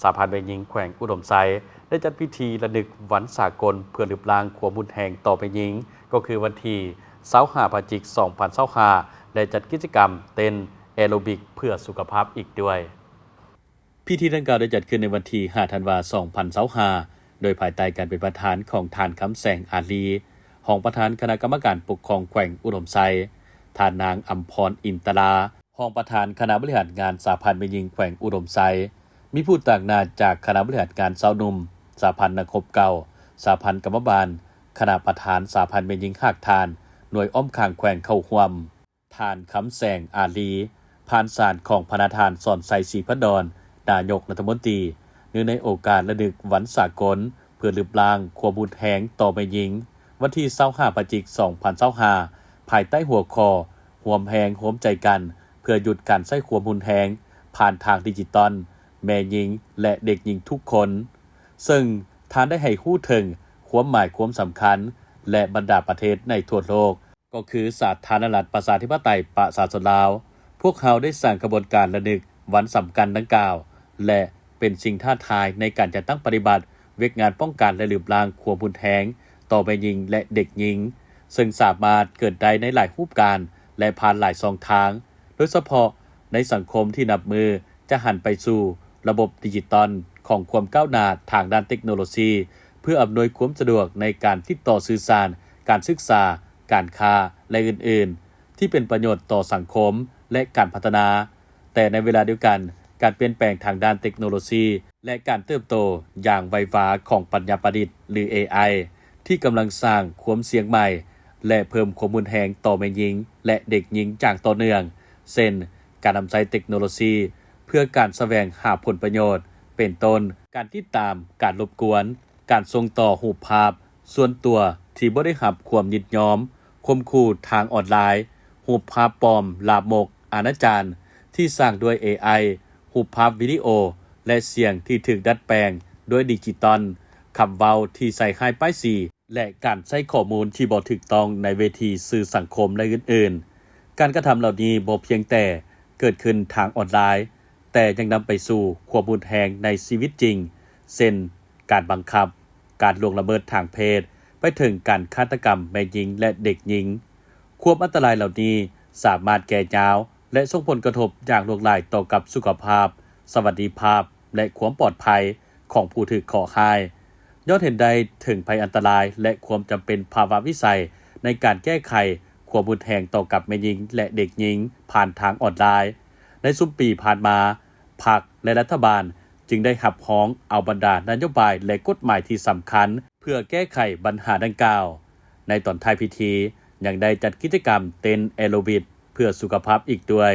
ສະຫະພັນແມ່ຍິງແຂວງອຸດົມໄຊ ໄດ້ຈັດພິທີລະນຶກວັນສາກົນເພື່ອລຶບລ້າງຄວາມຮຸນແຮງຕໍ່ແມ່ຍິງ ກໍຄືວັນທີຊາວຫ້າ ພະຈິກ ສອງພັນຊາວຫ້າ ແລະ ຈັດກິດຈະກຳເຕັ້ນແອໂຣບິກເພື່ອສຸຂະພາບອີກດ້ວຍ. ພິທີດັ່ງກ່າວໄດ້ຈັດຂຶ້ນໃນວັນທີຫ້າ ທັນວາ ສອງພັນຊາວຫ້າ ໂດຍພາຍໃຕ້ການເປັນປະທານຂອງທ່ານ ຄຳແສງ ອາລີ ຮອງປະທານຄະນະກຳມະການປົກຄອງແຂວງອຸດົມໄຊ, ທ່ານນາງ ອຳພອນ ອິນຕະລາ ຮອງປະທານຄະນະບໍລິຫານງານສະຫະພັນແມ່ຍິງແຂວງອຸດົມໄຊ, ມີຜູ້ຕາງໜ້າຈາກຄະນະບໍລິຫານງານຊາວໜຸ່ມ, ສະຫະພັນນັກຮົບເກົ່າ, ສະຫະພັນກຳມະບານ, ຄະນະປະທານສະຫະພັນແມ່ຍິງຮາກຖານ, ໜ່ວຍອ້ອມຂ້າງແຂວງເຂົ້າຮ່ວມ. ທ່ານ ຄຳແສງ ອາລີ ຜ່ານສານຂອງພະນະທ່ານ ສອນໄຊ ສີພັນດອນ ນາຍົກລັດຖະມົນຕີ ເນື່ອງໃນໂອກາດລະນຶກວັນສາກົນເພື່ອລຶບລ້າງຄວາມຮຸນແຮງຕໍ່ແມ່ຍິງ ວັນທີຊາວຫ້າ ພະຈິກ ສອງພັນຊາວຫ້າ ພາຍໃຕ້ຫົວຂໍ້ ຮ່ວມແຮງຮ່ວມໃຈກັນ ເພື່ອຢຸດການໃຊ້ຄວາມຮຸນແຮງຜ່ານທາງດິຈິຕອນ ແມ່ຍິງ ແລະ ເດັກຍິງທຸກຄົນ, ເຊິ່ງທ່ານໄດ້ໃຫ້ຮູ້ເຖິງຄວາມໝາຍຄວາມສຳຄັນ ແລະ ບັນດາປະເທດໃນທົ່ວໂລກ ກໍຄືສາທາລະນະລັດປະຊາທິປະໄຕປະຊາຊົນລາວ, ພວກເຮົາໄດ້ສ້າງຂະບວນການລະນຶກວັນສຳຄັນດັ່ງກ່າວ ແລະ ເປັນສິ່ງທ້າທາຍໃນການຈັດຕັ້ງປະຕິບັດວຽກງານປ້ອງກັນ ແລະ ລຶບລ້າງຄວາມຮຸນແຮງຕໍ່ແມ່ຍິງ ແລະ ເດັກຍິງ, ເຊິ່ງສາມາດເກີດໄດ້ໃນຫຼາຍຮູບການ ແລະ ຜ່ານຫຼາຍຊ່ອງທາງ, ໂດຍສະເພາະໃນສັງຄົມທີ່ນັບມື້ຈະຫັນໄປສູ່ລະບົບດິຈິຕອນຂອງຄວາມກ້າວໜ້າທາງດ້ານເຕັກໂນໂລຊີ ເພື່ອອຳນວຍຄວາມສະດວກໃນການຕິດຕໍ່ສື່ສານ, ການສຶກສາ, ການຄ້າ ແລະ ອື່ນໆ ທີ່ເປັນປະໂຫຍດຕໍ່ສັງຄົມ ແລະ ການພັດທະນາ. ແຕ່ໃນເວລາດຽວກັນ, ການປ່ຽນແປງທາງດ້ານເຕັກໂນໂລຊີ ແລະ ການເຕີບໂຕຢ່າງໄວວາຂອງປັນຍາປະດິດ ຫຼື ເອໄອ ທີ່ກຳລັງສ້າງຄວາມສ່ຽງໃໝ່ ແລະ ເພີ່ມຄວາມຮຸນແຮງຕໍ່ແມ່ຍິງ ແລະ ເດັກຍິງຢ່າງຕໍ່ເນື່ອງ, ເຊັ່ນ ການນຳໃຊ້ເຕັກໂນໂລຊີເພື່ອການສະແຫວງຫາຜົນປະໂຫຍດ ເປັນຕົ້ນ ການຕິດຕາມ, ການລົບກວນ, ການສົ່ງຕໍ່ຮູບພາບສ່ວນຕົວທີ່ບໍ່ໄດ້ຮັບຄວາມຍິນຍອມ, ຂົ່ມຂູ່ທາງອອນລາຍ, ຮູບພາບປອມລາມົກອະນາຈານທີ່ສ້າງດ້ວຍເອໄອ, ຮູບພາບ, ວິດີໂອ ແລະ ສຽງທີ່ຖືກດັດແປງດ້ວຍດິຈິຕອນ, ຄຳເວົ້າທີ່ໃສ່ຮ້າຍປ້າຍສີ ແລະ ການໃຊ້ຂໍ້ມູນທີ່ບໍ່ຖືກຕ້ອງໃນເວທີສື່ສັງຄົມ ແລະ ອື່ນໆ. ການກະທຳເຫຼົ່ານີ້ບໍ່ພຽງແຕ່ເກີດຂຶ້ນທາງອອນລາຍ, ແຕ່ຍັງນຳໄປສູ່ຄວາມຮຸນແຮງໃນຊີວິດຈິງ, ເຊັ່ນ ການບັງຄັບ, ການລ່ວງລະເມີດທາງເພດ, ໄປເຖິງການຄາດຕະກຳແມ່ຍິງ ແລະ ເດັກຍິງ. ຄວາມອັນຕະລາຍເຫຼົ່ານີ້ສາມາດແກ່ຍາວ ແລະ ສົ່ງຜົນກະທົບຢ່າງຫຼວງຫຼາຍຕໍ່ກັບສຸຂະພາບ, ສະຫວັດດີພາບ ແລະ ຄວາມປອດໄພຂອງຜູ້ຖືກເຄາະຮ້າຍ. ຍ້ອນເຫັນໄດ້ເຖິງໄພອັນຕະລາຍ ແລະ ຄວາມຈຳເປັນພາວະວິໄສໃນການແກ້ໄຂຄວາມຮຸນແຮງຕໍ່ກັບແມ່ຍິງ ແລະ ເດັກຍິງຜ່ານທາງອອນລາຍ, ໃນຊຸມປີຜ່ານມາ, ພັກ ແລະ ລັດຖະບານຈຶ່ງໄດ້ຮັບຮອງເອົາບັນດານະໂຍບາຍ ແລະ ກົດໝາຍທີ່ສຳຄັນ ເພື່ອແກ້ໄຂບັນຫາດັ່ງກ່າວ. ໃນຕອນທ້າຍພິທີ ຍັງໄດ້ຈັດກິດຈະກຳເຕັ້ນແອໂຣບິກເພື່ອສຸຂະພາບອີກດ້ວຍ.